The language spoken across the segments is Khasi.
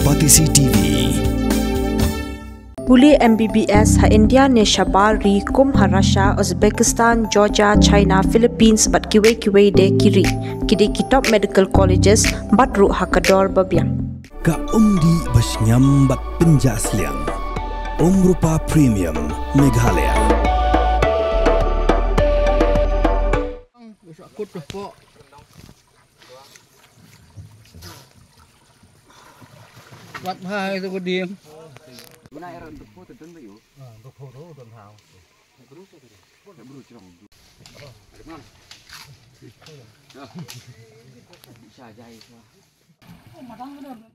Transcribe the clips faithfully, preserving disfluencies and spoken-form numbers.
Batesi T V. Pule M B B S ha India ne shabar ri kum ha Russia, Uzbekistan, Georgia, China, Philippines bad kiwei kiwei de ki ri. Ki dei ki top medical colleges bad ruh ha ka dor ba biang. Ka umdih ba shngiam bad pynjah sliang. Umrupa Premium Meghalaya. Wat hai tu keding.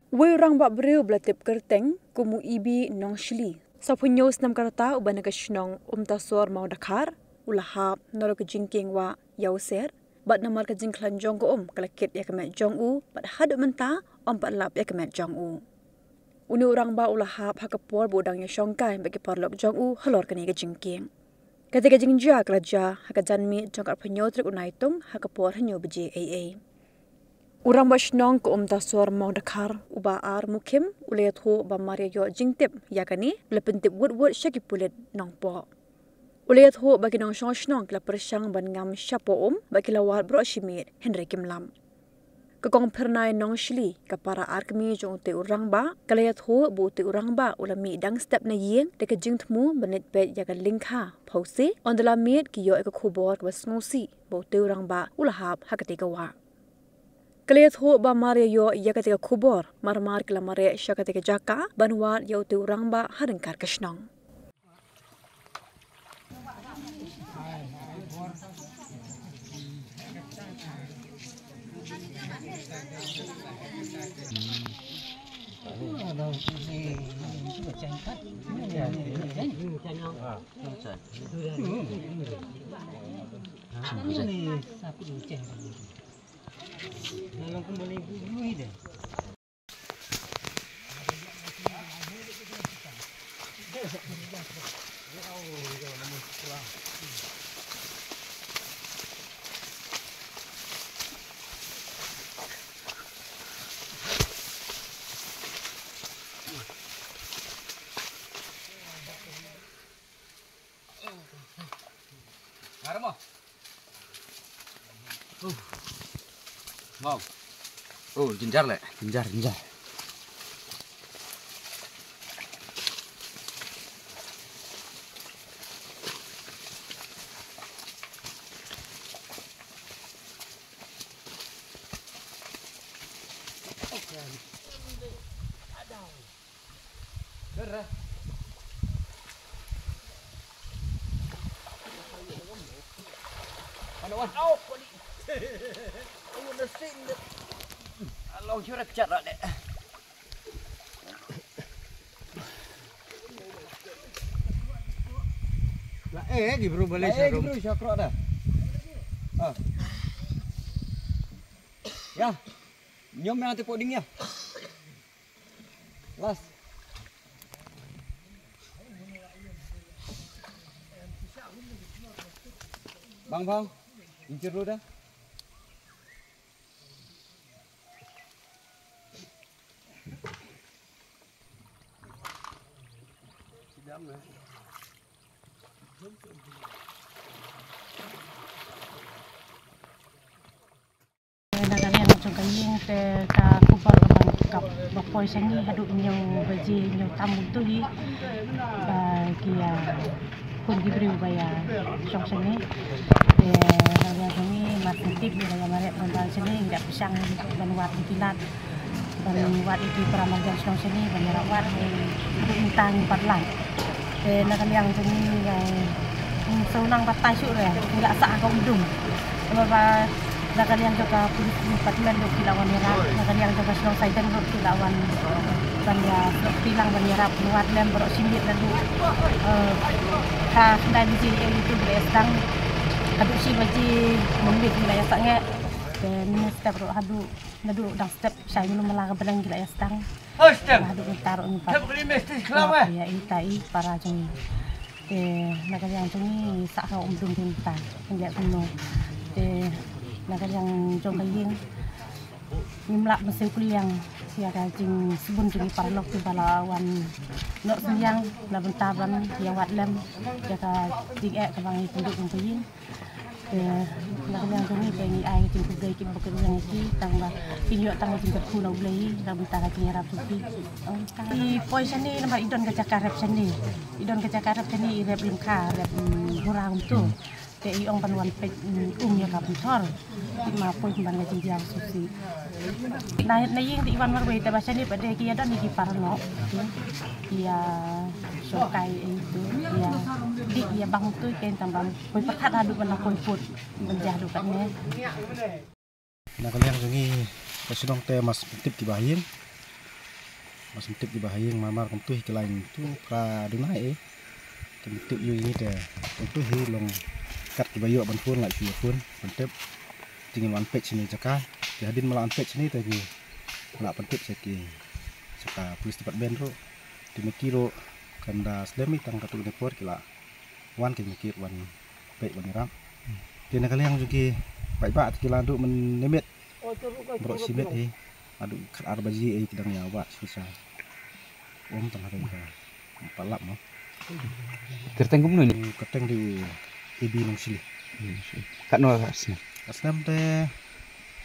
Wei u rangbah briew ba la tip kyrteng kum u Ibi Nongshli, sawphew hynñiew snem ka rta, uba na ka shnong Umtasor Mawdakhar, u la hap na ka jingkieng wah ïa u ser, bad namar ka jingkhlaiñ jong ka um ka la kit ïa ka met jong u, bad haduh mynta um pat lap ïa ka met jong u. Une u rangbah u la hap ha ka por ba u dang ïashongkai bad ki paralok jong u halor kane ka jingkieng. Kata ka jingjia ka la jia ha ka janmiet jong ka arphew hynñiew tarik u Naitung ha ka por hynñiew baje eiei. U rangbah shnong ka Umtasor Mawdakhar, u Bah R Mukhim, u la ïathuh ba mar ïa ïoh jingtip ïa kane, u la pyntip wut wut sha ki pulit Nongpoh. U la ïathuh ba ki nongshong shnong ki la pyrshang ban ngam shapoh um bad ki la wad baroh shi miet, hynrei kim lap. Ka Kong Phyrnai Nongshli, ka para ar kmie jong utei u rangbah, ka la ïathuh ba utei u rangbah u la mih dang step na ïing da ka jingthmu ban leit peit ïa ka lyngkha phewse, ynda la miet ki ïoh ïa ka khubor kaba sngewsih ba utei u rangbah u la hap ha katei ka wah. Ka la ïathuh ba mar ïa ïoh ïa katei ka khubor, mar mar ki la mareh sha katei ka jaka ban wad ïa utei u rangbah ha ryngkat ka shnong. Wow. Oh, jynjar leh. Jynjar, jynjar. La eh, ki bru balei, la eh, ki sharum. Bru shakrok da. Ah. Ya. Nyom yang tepuk ding ya. Las. Bang, bang. Injir lu dah. Na ka liang jong ka ïing te ka khubor kaba, kaba poi sha ngi haduh hynñiew baje, hynñiew tam bun tu hi ba ki ïa khun ki briew ba ïa shong sha ngi. Te na ka liang jong ngi mar sngewtip ngi la ïa mareh ban wan sha ngi, ngi la pyrshang ban wad ïa ki lad, ban wad ïa ki para marjan shnong sha ngi ban ïarap wad, haduh mynta ngim pat lait. Te na ka liang jong ngi ngi sngewsih nang batai shuh re, ngi la sah ha ka um dum. Namar ba na ka liang jong ka police department ruh ki la wan ïarap, na ka liang jong ka shnong Saiden ruh ki la wan ban ïa, ki la wan ban ïarap, wad lem baroh shi miet naduh, eh, ka khyndai baje ïa itu ba la ïa sdang haduh shi baje mynmiet ngi la ïa sangeh. Te mynstep ruh haduh, naduh dang step shai mynno mynla ka bneng ki la ïa sdang. Haduh mynta ruh ngi pat ïa ita i para jong ngi. Te na ka liang jong ngi sah ha um dum mynta. Ngi leh kumno. Te na ka liang jong ka ïing ngim lah ban siew kylliang. Ïa ka jingsbun jong ki paralok kiba la wan noh synñiang na bynta ban ïa wad lem ïa ka jingeh kaba ngi pynduh kum ka ïing. Te na ka liang jong ngi te ngi ai ka jingkhublei kit bukit ïa ngi ki tang ba kin ïoh tang ka jingkyrkhu na U Blei na bynta ka jingïarap jong ki. Ki poi shane namar i don ka jaka rep shane. I don ka jaka rep shane, i rep lyngkha, rep, mm, bura kumto. Te i ong ban wan peit, mm, um ïa ka pynthor. Te ma poi ban ka jingjia shisha. Na, na ïing te i wan marwei te ba shane pat de ki ïa don ïa ki paralok. Ki ïa shongkai ïa itu, ïa dih ïa bang tu, ken tang ban poi pyrkhat haduh ban la poi put ban jah haduh katne. Na ka liang jong ngi ka shnong te mas pyntip kiba ha ïing. Mas pyntip kiba ha ïing, mar mar kumtu hi ki lain tu pra duna e. Ki pyntip ïa ngi te kumtu hi long kat kiba ïoh ban phone la shu ïa phone pyntip. Te ngin wan peit shane jaka. Te hadien ma la wan peit shane te ngi la pyntip sha ki, sha ka police department ruh. Te ma ki ruh kan da slem i tang katto katne por ki la wan, ki ma ki ruh wan peit wan ïarap. Te na ka liang jong ki paidbah te ki la duh mynmiet baroh shi miet hi. Haduh khatar baje ei ki dang ïa wad shisha. Um tang ha ka palap mo. Kyrteng kumno ne? Kyrteng dei u A B Nongshili. Katno ka snem? Ka snem te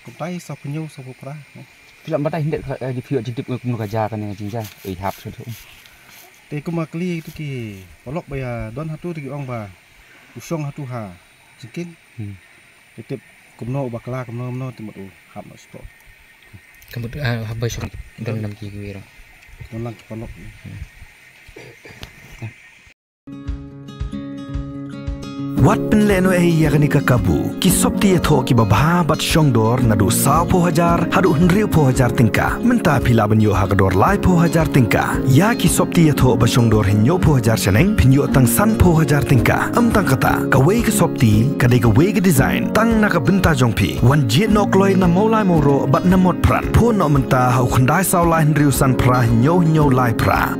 kumta i sawphew hynñiew, sawphew phra mo. Phi lah ban batai hynrei ka, eh, dei phi ïoh jingtip kumno ka jia kane ka jingjia? Ei hap shuh shuh. Te kumba kylli tu ki paralok ba ïa don hato te ki ong ba u shong hato ha jingkieng. Hmm. Te tip kumno u bakla kumno kumno te mut u hap noh shapoh. Ka mut, ah, hap ba shong don lang ki kiwei ruh. Don lang ki paralok. Hmm. Wat pynlehnohei ïa kane ka kabu. Ki sopti ïathoh kiba bha bad shongdor naduh sawphew hajar haduh hynriewphew hajar tyngka. Mynta phi lah ban ïoh ha ka dor laiphew hajar tyngka. Ïa ki sopti ïathoh ba shongdor hynñiewphew hajar shaneng phin ïoh tang sanphew hajar tyngka. Ym tang kata, kawei ka sopti ka dei kawei ka design tang na ka bynta jong phi. Wan jied noh kloi na Mawlai Mawroh bad na Motphran. Phone noh mynta ha u khyndai saw lai hynriew san phra hynñiew hynñiew lai phra.